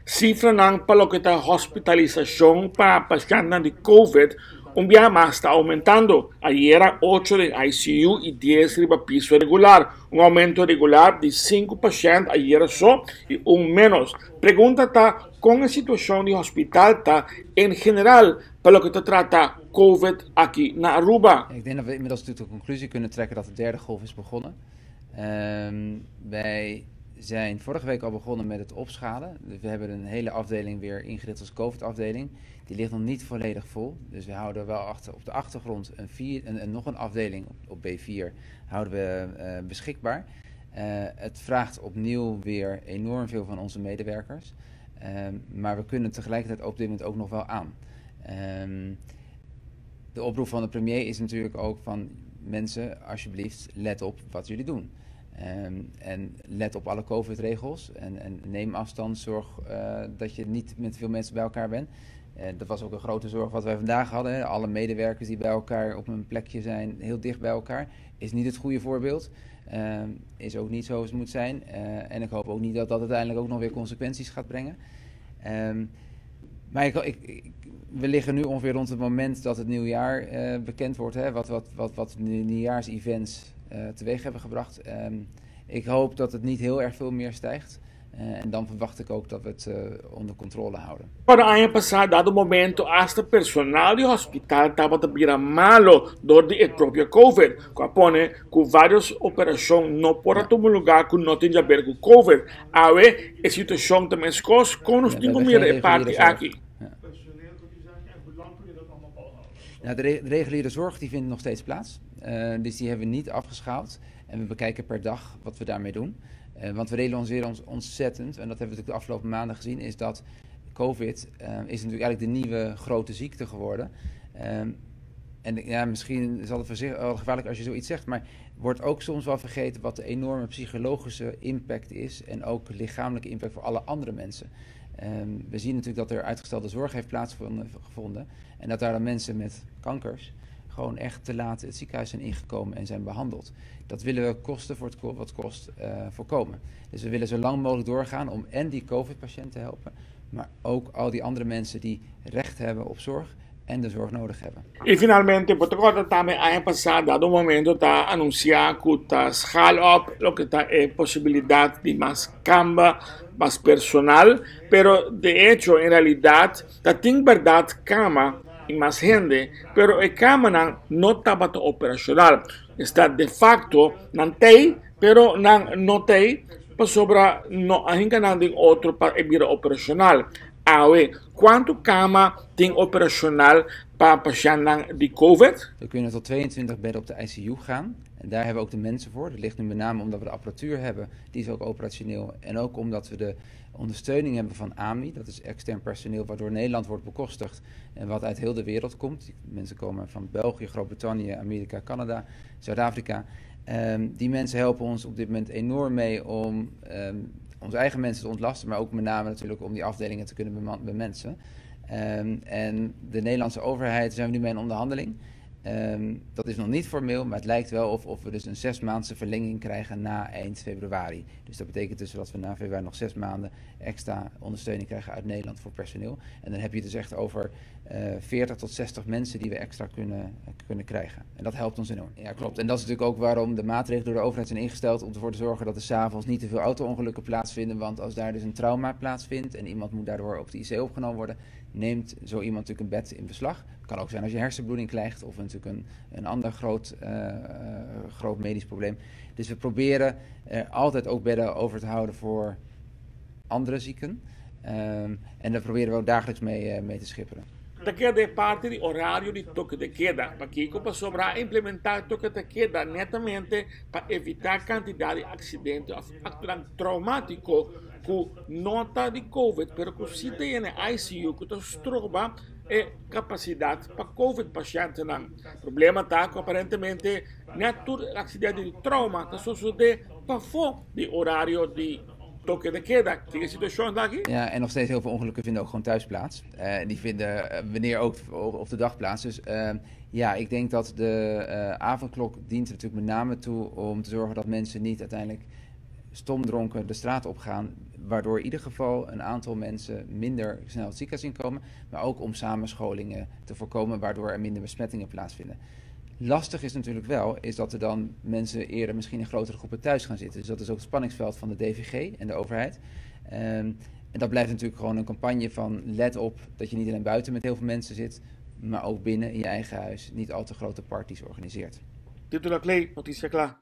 Cifranan pa loke ta hospitalisacion pa pashentnan di Covid un biaha mas ta aumentando. Ayera ocho den ICU y dies riba piso regular. Un aumento regular di sinku pashent ayera so y un menos. Pregunta ta con e situacion di hospital ta en general pa loke ta trata Covid aki na Aruba. Ik denk dat we inmiddels natuurlijk de conclusie kunnen trekken dat de derde golf is begonnen. Wij zijn vorige week al begonnen met het opschalen. Dus we hebben een hele afdeling weer ingericht als COVID-afdeling. Die ligt nog niet volledig vol. Dus we houden wel achter, op de achtergrond een vier, een, een, nog een afdeling op, op B4 houden we beschikbaar. Het vraagt opnieuw weer enorm veel van onze medewerkers. Maar we kunnen tegelijkertijd op dit moment ook nog wel aan. De oproep van de premier is natuurlijk ook van mensen, alsjeblieft, let op wat jullie doen. En let op alle COVID-regels en neem afstand, zorg dat je niet met veel mensen bij elkaar bent. Dat was ook een grote zorg wat wij vandaag hadden. Hè. Alle medewerkers die bij elkaar op een plekje zijn, heel dicht bij elkaar, is niet het goede voorbeeld. Is ook niet zoals het moet zijn. En ik hoop ook niet dat dat uiteindelijk ook nog weer consequenties gaat brengen. Maar we liggen nu ongeveer rond het moment dat het nieuwjaar bekend wordt. Hè, wat de nieuwjaarsevents teweeg hebben gebracht. Ik hoop dat het niet heel erg veel meer stijgt. En dan verwacht ik ook dat we het onder controle houden. Para aña pasa, dado momento, hasta personal di hospital tabata bira malo door di e propio Covid, cu a pone cu varios operacion no por a tuma lugar cu no tin jaber cu Covid. Awe, e situacion ta mescos, con nos Ja, we tin cu hebben mira geen e parti reguliere zorg. aki? Ja. Nou, de reguliere zorg die vindt nog steeds plaats. Dus die hebben we niet afgeschaald. En we bekijken per dag wat we daarmee doen. Want we realiseren ons ontzettend, en dat hebben we natuurlijk de afgelopen maanden gezien, is dat COVID is natuurlijk eigenlijk de nieuwe grote ziekte geworden. En ja, misschien is het altijd wel gevaarlijk als je zoiets zegt, maar wordt ook soms wel vergeten wat de enorme psychologische impact is en ook lichamelijke impact voor alle andere mensen. We zien natuurlijk dat er uitgestelde zorg heeft plaatsgevonden en dat daar dan mensen met kankers gewoon echt te laat het ziekenhuis zijn ingekomen en zijn behandeld. Dat willen we kosten voor het wat kost voorkomen. Dus we willen zo lang mogelijk doorgaan om en die COVID-patiënten te helpen, maar ook al die andere mensen die recht hebben op zorg en de zorg nodig hebben. Y finalmente, bo ta corda tambe aña pasa, dado momento ta anuncia cu ta schaal op loke ta e posibilidad di mas camba, mas personal, pero de hecho, en realidad, ta tin berdad cama y mas hende, pero e camanan no tabata operacional. Esta de facto nan t'ey, pero nan no t'ey pasobra no a hinca nan den otro pa e bira operacional. Awe, cuanto cama tin operacional pa pashentnan di Covid? We kunnen tot 22 bedden op de ICU gaan. En daar hebben we ook de mensen voor. Dat ligt nu met name omdat we de apparatuur hebben, die is ook operationeel. En ook omdat we de ondersteuning hebben van AMI, dat is extern personeel waardoor Nederland wordt bekostigd en wat uit heel de wereld komt. Die mensen komen van België, Groot-Brittannië, Amerika, Canada, Zuid-Afrika. Die mensen helpen ons op dit moment enorm mee om onze eigen mensen te ontlasten, maar ook met name natuurlijk om die afdelingen te kunnen bemensen. En de Nederlandse overheid zijn we nu mee in onderhandeling. Dat is nog niet formeel, maar het lijkt wel of we dus een 6-maandse verlenging krijgen na eind februari. Dus dat betekent dus dat we na februari nog 6 maanden extra ondersteuning krijgen uit Nederland voor personeel. En dan heb je het dus echt over 40 tot 60 mensen die we extra kunnen krijgen. En dat helpt ons enorm. Ja, klopt. En dat is natuurlijk ook waarom de maatregelen door de overheid zijn ingesteld om ervoor te zorgen dat er 's avonds niet te veel auto-ongelukken plaatsvinden. Want als daar dus een trauma plaatsvindt en iemand moet daardoor op de IC opgenomen worden, neemt zo iemand natuurlijk een bed in beslag. Het kan ook zijn als je hersenbloeding krijgt of natuurlijk een ander groot medisch probleem. Dus we proberen er altijd ook bedden over te houden voor andere zieken. En daar proberen we ook dagelijks mee te schipperen. Ta keda e parti di orario di toque de queda. Pakico? Pasobra a implementa toque de queda netamente pa evita cantidad di accidente of actonan traumatico cu no ta di Covid pero cu si ta yena e ICU cu ta stroba e capacidad pa Covid pacientenan. Problema ta cu aparentemente net tur accidente di trauma ta sosode pafo di orario di toque de queda. Kiko e situacion ta aki? Ja, en nog steeds heel veel ongelukken vinden ook gewoon thuis plaats. Die vinden wanneer ook op de dag plaats. Dus ik denk dat de avondklok dient er natuurlijk met name toe om te zorgen dat mensen niet uiteindelijk Stomdronken de straat op gaan, waardoor in ieder geval een aantal mensen minder snel het ziekenhuis inkomen, maar ook om samenscholingen te voorkomen, waardoor er minder besmettingen plaatsvinden. Lastig is natuurlijk wel, is dat er dan mensen eerder misschien in grotere groepen thuis gaan zitten. Dus dat is ook het spanningsveld van de DVG en de overheid. En dat blijft natuurlijk gewoon een campagne van let op dat je niet alleen buiten met heel veel mensen zit, maar ook binnen in je eigen huis niet al te grote parties organiseert. Tito Laclay, Noticia Cla.